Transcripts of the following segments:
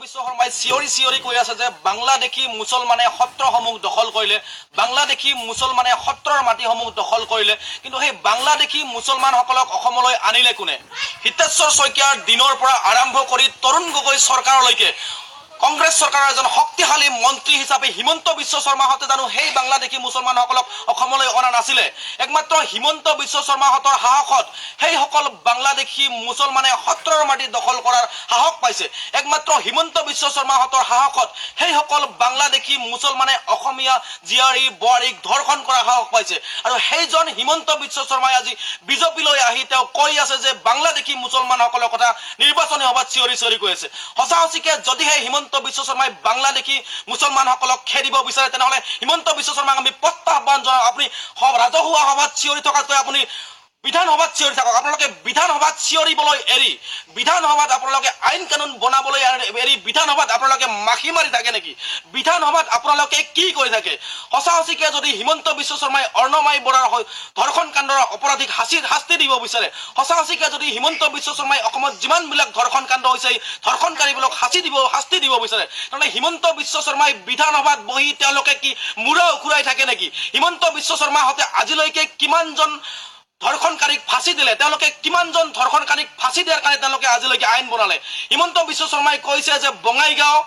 বিশ্ব শৰ্মাই চিঞৰি চিঞৰি কৈ আছে যে বাংলাদেশী মুছলমানে সত্ৰসমূহ দখল কৰিলে, বাংলাদেশী মুছলমানে সত্ৰৰ মাটিসমূহ দখল কৰিলে। কিন্তু সেই বাংলাদেশী মুছলমানসকলক অসমলৈ আনিলে কোনে? হিতেশ্বৰ শইকীয়াৰ দিনৰ পৰা আৰম্ভ কৰি তৰুণ গগৈ চৰকাৰলৈকে কংগ্ৰেছ চৰকাৰৰ এজন শক্তিশালী মন্ত্ৰী হিচাপে হিমন্ত বিশ্ব শৰ্মাহঁতে জানো সেই বাংলাদেশী মুছলমানসকলক অসমলৈ অনা নাছিলে? একমাত্ৰ হিমন্ত বিশ্ব শৰ্মাহঁতৰ সাহসত সেইসকল বাংলাদেশী মুছলমানে সত্ৰৰ মাটি দখল কৰাৰ সাহস পাইছে। একমাত্ৰ হিমন্ত বিশ্ব শৰ্মাহঁতৰ সাহসত সেইসকল বাংলাদেশী মুছলমানে অসমীয়া জীয়াৰী বোৱাৰীক ধৰ্ষণ কৰাৰ সাহস পাইছে। আৰু সেইজন হিমন্ত বিশ্ব শৰ্মাই আজি বিজেপিলৈ আহি তেওঁ কৈ আছে যে বাংলাদেশী মুছলমানসকলৰ কথা নিৰ্বাচনী সভাত চিঞৰি চিঞৰি কৈ আছে। সঁচা সঁচিকে যদিহে হিমন্ত বিশ্ব শৰ্মাই বাংলাদেশী মুছলমানসকলক খেদিব বিচাৰে, তেনেহ'লে হিমন্ত বিশ্ব শৰ্মাক আমি প্ৰত্যাহ্বান জনাওঁ, আপুনি ৰাজহুৱা সভাত চিঞৰি থকাতকৈ আপুনি বিধানসভাত চিঞৰি থাকক। আপোনালোকে বিধানসভাত চিঞৰিবলৈ এৰি, বিধানসভাত আপোনালোকে আইন কানুন বনাবলৈ এৰি বিধানসভাত আপোনালোকে মাখি মাৰি থাকে নেকি? বিধানসভাত আপোনালোকে কি কৰি থাকে? সঁচা সঁচিকে যদি হিমন্ত বিশ্ব শৰ্মাই অৰ্ণমাই বৰাৰ ধৰ্ষণ কাণ্ডৰ অপৰাধীক শাস্তি দিব বিচাৰে, সঁচা সঁচিকে যদি হিমন্ত বিশ্ব শৰ্মাই অসমত যিমানবিলাক ধৰ্ষণ কাণ্ড হৈছে এই ধৰ্ষণকাৰীবিলাক শাস্তি দিব বিচাৰে, তেনেহ'লে হিমন্ত বিশ্ব শৰ্মাই বিধানসভাত বহি তেওঁলোকে কি মূৰা উখুৰাই থাকে নেকি? হিমন্ত বিশ্ব শৰ্মাহঁতে আজিলৈকে কিমানজন ধৰ্ষণকাৰীক ফাঁচি দিলে? তেওঁলোকে কিমানজন ধৰ্ষণকাৰীক ফাঁচি দিয়াৰ কাৰণে তেওঁলোকে আজিলৈকে আইন বনালে? হিমন্ত বিশ্ব শৰ্মাই কৈছে যে বঙাইগাঁও,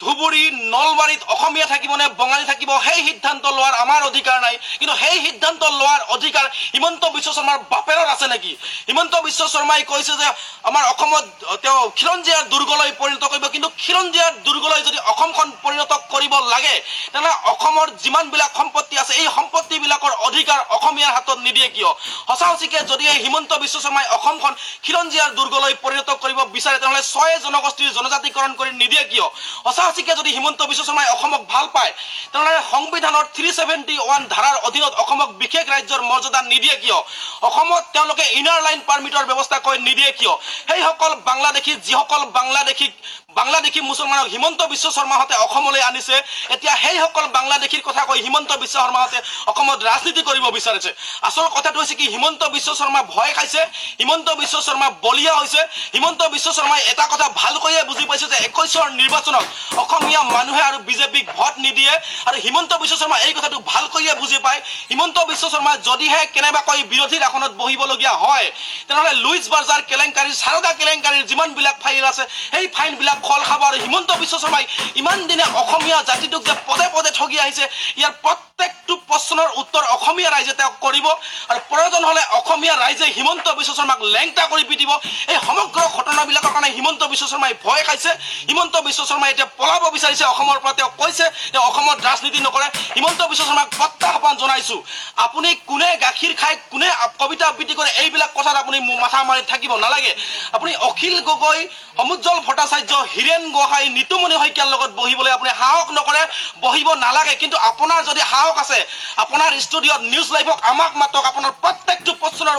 ধুবুৰী, নলবাৰীত অসমীয়া থাকিব নে বঙালী থাকিব সেই সিদ্ধান্ত লোৱাৰ আমাৰ অধিকাৰ নাই। কিন্তু সেই সিদ্ধান্ত লোৱাৰ অধিকাৰ হিমন্ত বিশ্ব শৰ্মাৰ বাপেৰৰ আছে নেকি? হিমন্ত বিশ্ব শৰ্মাই কৈছে যে আমাৰ অসমত তেওঁ খিলঞ্জীয়াৰ দুৰ্গলৈ পৰিণত কৰিব। কিন্তু খিলঞ্জীয়াৰ দুৰ্গলৈ যদি অসমখন পৰিণত কৰিব লাগে, তেনেহ'লে অসমৰ যিমানবিলাক সম্পত্তি আছে এই সম্পত্তিবিলাকৰ অধিকাৰ অসমীয়াৰ হাতত নিদিয়ে কিয়? সঁচা সঁচিকে যদি এই হিমন্ত বিশ্ব শৰ্মাই অসমখন খিলঞ্জীয়াৰ দুৰ্গলৈ পৰিণত কৰিব বিচাৰে, তেনেহ'লে 6 জনগোষ্ঠীৰ জনজাতিকৰণ কৰি নিদিয়ে কিয়? সঁচা সঁচিকে যদি হিমন্ত বিশ্ব শৰ্মাই অসমক ভাল পায়, তেনেহ'লে সংবিধানৰ 371 ধাৰাৰ অধীনত অসমক বিশেষ ৰাজ্যৰ মৰ্যাদা নিদিয়ে কিয়? অসমত তেওঁলোকে ইনাৰ লাইন পাৰ্মিটৰ ব্যৱস্থা কৰি নিদিয়ে কিয়? সেইসকল বাংলাদেশী, যিসকল বাংলাদেশী মুছলমানক হিমন্ত বিশ্ব শৰ্মাহঁতে অসমলৈ আনিছে, এতিয়া সেইসকল বাংলাদেশীৰ কথা কৈ হিমন্ত বিশ্ব শৰ্মাহঁতে অসমত ৰাজনীতি কৰিব বিচাৰিছে। আচল কথাটো হৈছে কি, হিমন্ত বিশ্ব শৰ্মা ভয় খাইছে, হিমন্ত বিশ্ব শৰ্মা বলীয়া হৈছে। হিমন্ত বিশ্ব শৰ্মাই এটা কথা ভালকৈয়ে বুজি পাইছে যে 21ৰ নিৰ্বাচনত অসমীয়া মানুহে আৰু বিজেপিক ভোট নিদিয়ে। আৰু হিমন্ত বিশ্ব শৰ্মা এই কথাটো ভালকৈয়ে বুজি পায়। হিমন্ত বিশ্ব শৰ্মা যদিহে কেনেবাকৈ বিৰোধীৰ আসনত বহিবলগীয়া হয়, তেনেহ'লে লুইচ বাৰ্জাৰ কেলেংকাৰীৰ, সাৰদা কেলেংকাৰীৰ যিমানবিলাক ফাইল আছে সেই ফাইলবিলাক খোল খাব। আৰু হিমন্ত বিশ্ব শৰ্মাই ইমান দিনে অসমীয়া জাতিটোক যে পদে পদে ঠগি আহিছে, ইয়াৰ প্ৰত্যেকটো প্ৰশ্নৰ উত্তৰ অসমীয়া ৰাইজে তেওঁক কৰিব। আৰু প্ৰয়োজন হ'লে অসমীয়া ৰাইজে হিমন্ত বিশ্ব শৰ্মাক লেংটা কৰি পিটিব। এই সমগ্ৰ ঘটনাবিলাকৰ কাৰণে হিমন্ত বিশ্ব শৰ্মাই ভয় খাইছে। হিমন্ত বিশ্ব শৰ্মাই এতিয়া পলাব বিচাৰিছে অসমৰ পৰা। তেওঁ কৈছে তেওঁ অসমত ৰাজনীতি নকৰে। হিমন্ত বিশ্ব শৰ্মাক প্ৰত্যাহ্বান জনাইছো, আপুনি কোনে গাখীৰ খায়, কোনে কবিতা আবৃত্তি কৰে, এইবিলাক কথাত আপুনি মাথা মাৰি থাকিব নালাগে। আপুনি অখিল গগৈ, সমুজ্জ্বল ভট্টাচাৰ্য, হীৰেণ গোহাঁই, নিতুমণি শইকীয়াৰ লগত বহিবলৈ আপুনি সাহস নকৰে, বহিব নালাগে। কিন্তু আপোনাৰ যদি সাহস আছে, আপোনাৰ ষ্টুডিঅ'ত নিউজ লাইভক আমাক মাতক, আপোনাৰ প্ৰত্যেকটো প্ৰশ্নৰ